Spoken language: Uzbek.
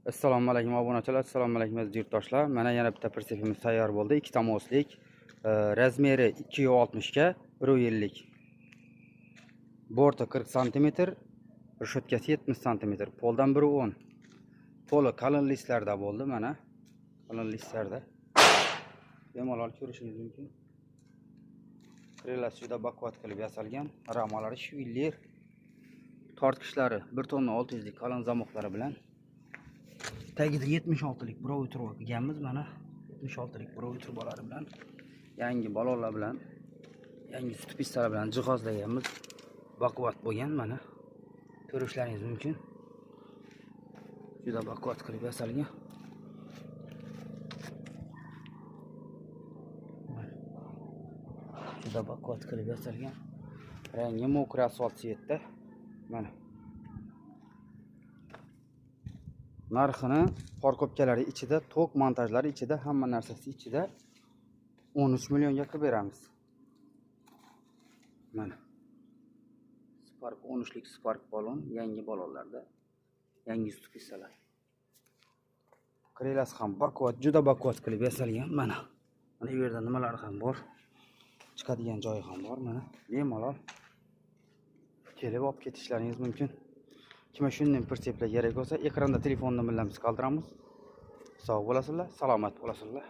Assalomu alaykum obunachilar, assalomu alaykum aziz yurtdoshlar. Mana yana bitta pritsepimiz tayyor bo'ldi. Ikkita moslik, razmeri 2.60 ga 1.50. Borti 40 sm, reshetkasi 70 sm, poldan 1.10. Poli qalin listlarda bo'ldi mana. Qalin listlarda. Bemalol ko'rishingiz mumkin. Krelasi juda baquvvat qilib yasalgan, ramalari shviller, tortkichlari 1 tonna 600 lik qalin zamoqlari bilan. Tagida 76lik buroviy truba qilganmiz mana. 76lik buroviy trubalari bilan, yangi balonlar bilan, yangi stupistalar bilan jihozlaganmiz. Baquvvat bo'lgan mana. Ko'rishlaringiz mumkin. Juda baquvvat qilib yasalgan. Juda baquvvat qilib yasalgan. Rangi mokra asfalt svetda. Mana. Narxini parkovkalari ichida, tok montajlari ichida, hamma narsasi ichida 13 millionga qilib beramiz. Mana. Spark 13lik Spark balon, yangi balonlarda, yangi stupisalar. Krelasi ham baquvvat, juda baquvvat qilib yasalgan mana. Mana bu yerda nimalar ham bor. Chiqadigan joyi ham bor mana. Bemalol kelib olib ketishlaringiz mumkin. Kimga shunday pritseplar kerak bo'lsa, ekranda telefon nomerlarimizni qoldiramiz. Sog' bo'lasizlar, salomat bo'lasizlar.